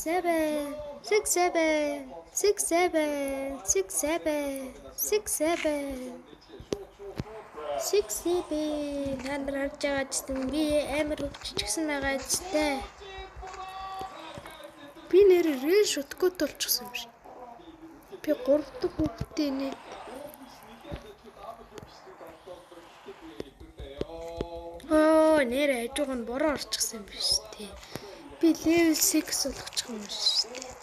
7 6 7 6 7 6 7 6 7 6 7. Та нар харж байгаа ч би амар хөвччихсэн байгаа ч тэ. Би нэр рэл шуткот болчихсон юм шиг. Би 3 дахь хүүхдээ нэ. Оо, нэр хажууг нь бороо орчихсон юм биш үү? Би level 6 болгочих юм шүү дээ.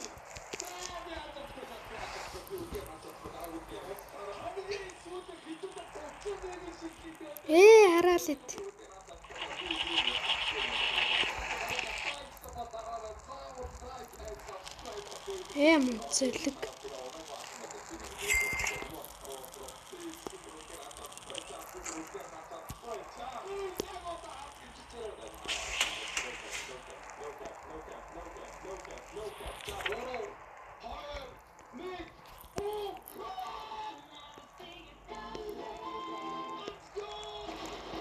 Хараал ит. Мөн зэлэг.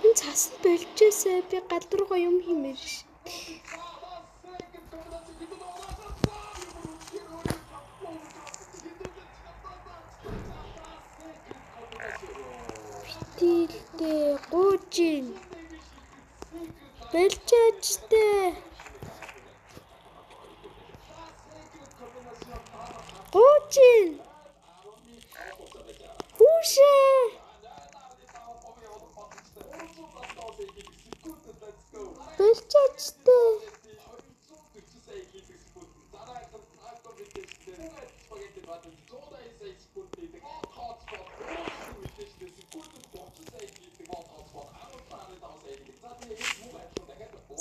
Энэ цас нь болжээсээ би гал руугаа юм хиймээр ш. Битэлтэй гуужин. Болжээчтэй. Гуужин. Хүүшээ. Болжээчтэй.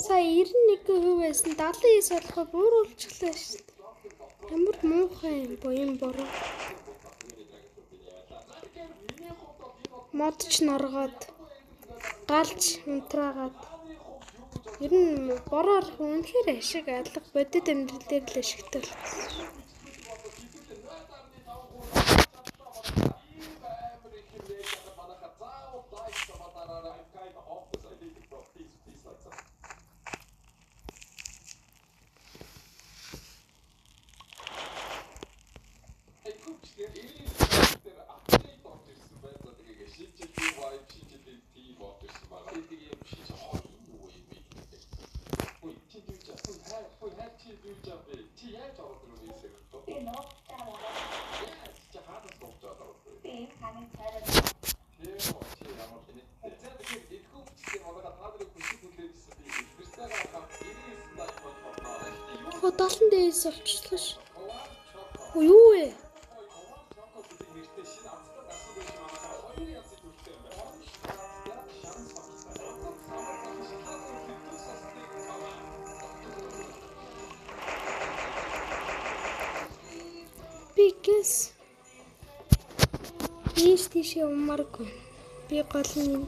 Сая 91% байсан 79 болохоо бууруулчихлаа шүү дээ. Ямар муухай юм буян бороо. Мод ч норгоод галж унтраагаад ер нь бороо орох үнэхээр ашиг алга бодит амьдрал дээр л ашигтай болсон. Худалдан дээрээс олчихлоо ш. Юу вэ? Би гэс ийш тийшээ умааргүй. Би гол нь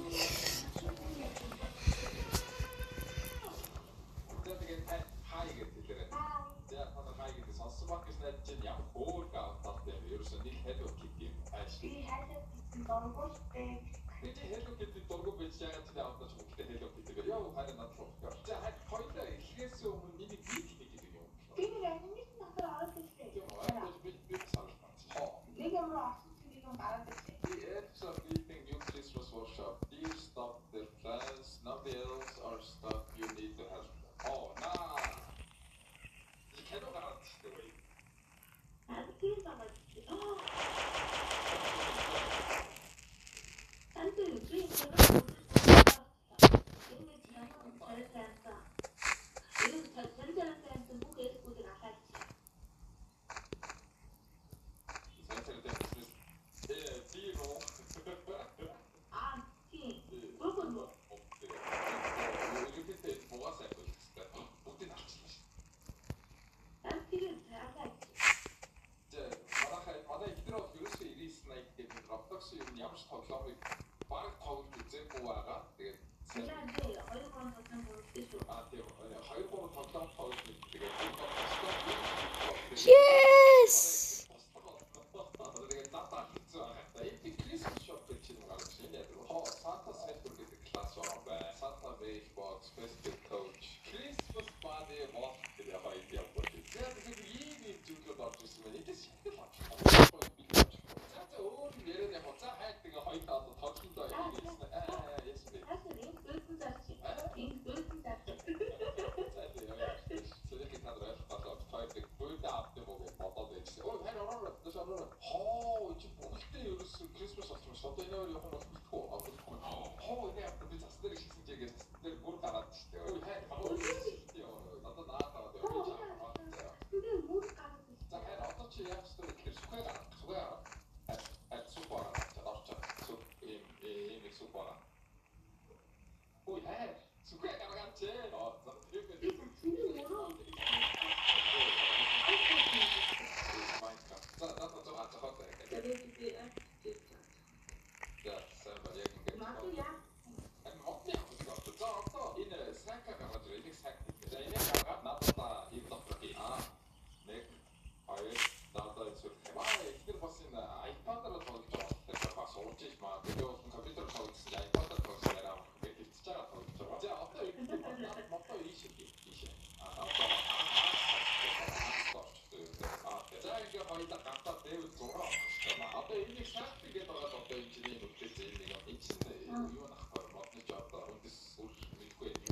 Yes.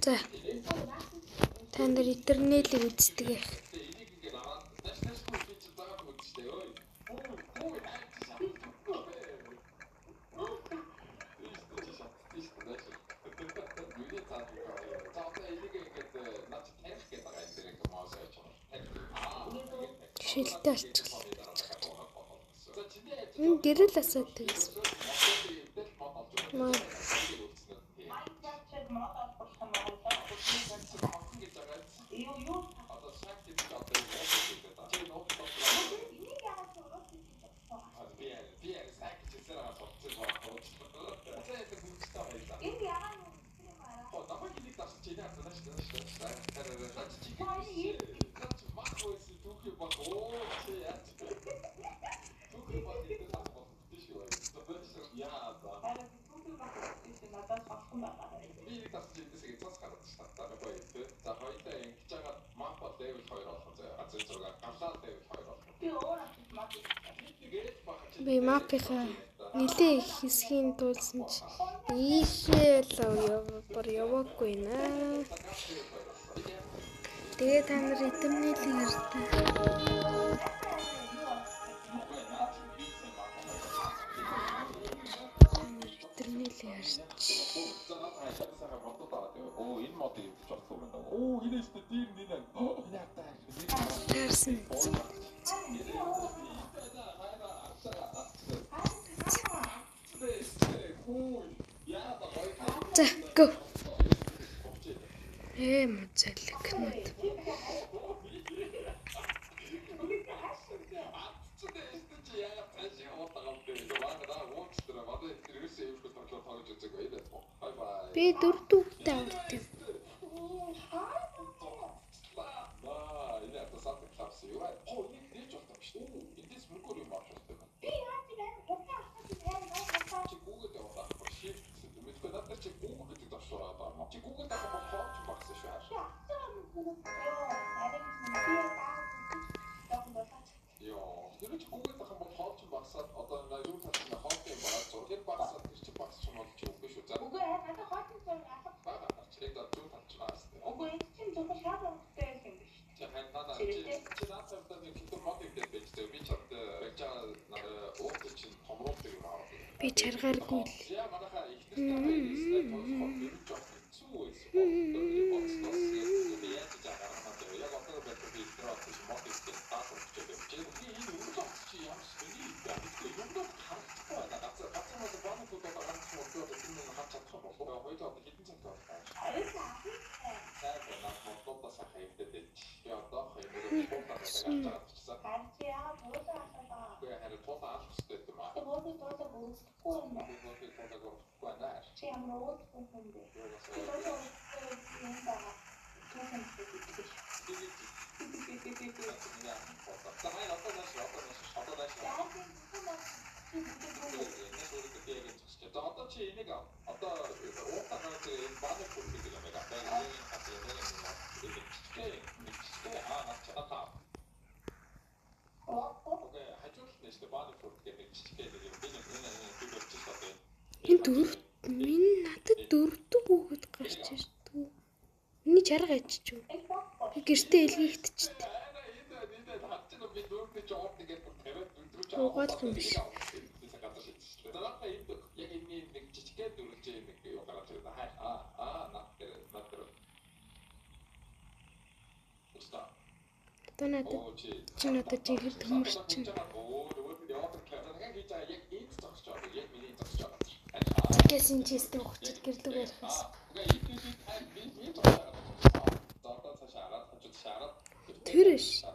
За та нар Eternal-ыг үздэг байх. Шилтэй олчихлоо гэж байгаа. Энэ гэрэл асуудаг гэсэн. Маа. Би мапийнхаа нэлээ их хэсгийн дуулсан чи ийшээ л яваагүй нэ. Тэгээ та нар Eternal-ыг хардаг. Та нар Eternal-ыг харч. Таарсан. За, go. Музэлэг нот. Би дөрөвдүгтэй аварт юм. Би чаргааргүй л. Энэ дөрөв минь надад дөрөвдөг хүүхэд гарч ирдэг. Миний чарга ачиж юу? Би гэртээ илгээхтчихдээ. Угаалах юм биш. Одоо надад чи надад жинхэнэ төмөрч чинь. Зикээс энэ чистэг ухчид гэрлэг ярихаас. Тэр ш.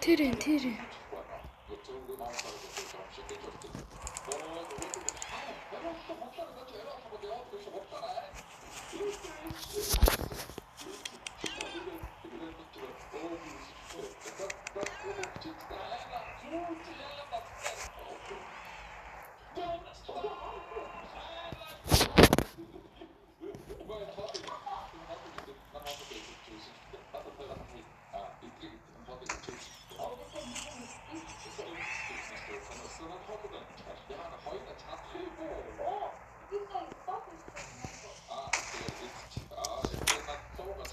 Тэр энэ тэр.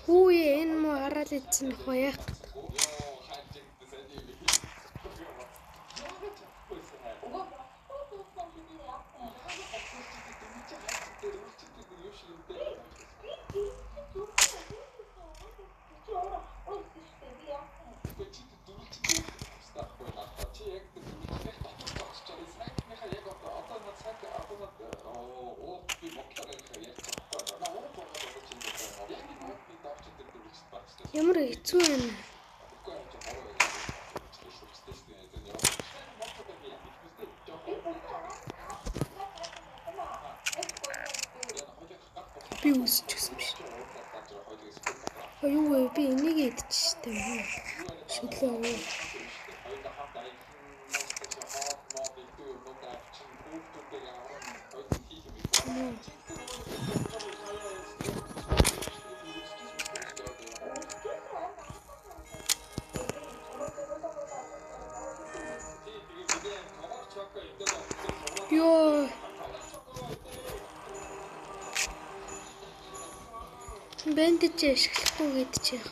Хүүе энэ муу хараал идсэн нөхөө яах гэдэг. Ямар хэцүү байна. Би үсчихсэн биш. А юу вэ? Би энийг идчихтэй юм уу? Шүлээ. Йоо. Бэндэж ашиглахгүй гээд чи яах.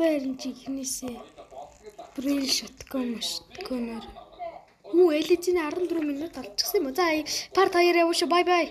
Одоо харин чи ихнээсээ брил шоткон мошконоор. Үү элижийн 14 минут олчихсан юм уу? За part 2 явуулшаа. Bye bye.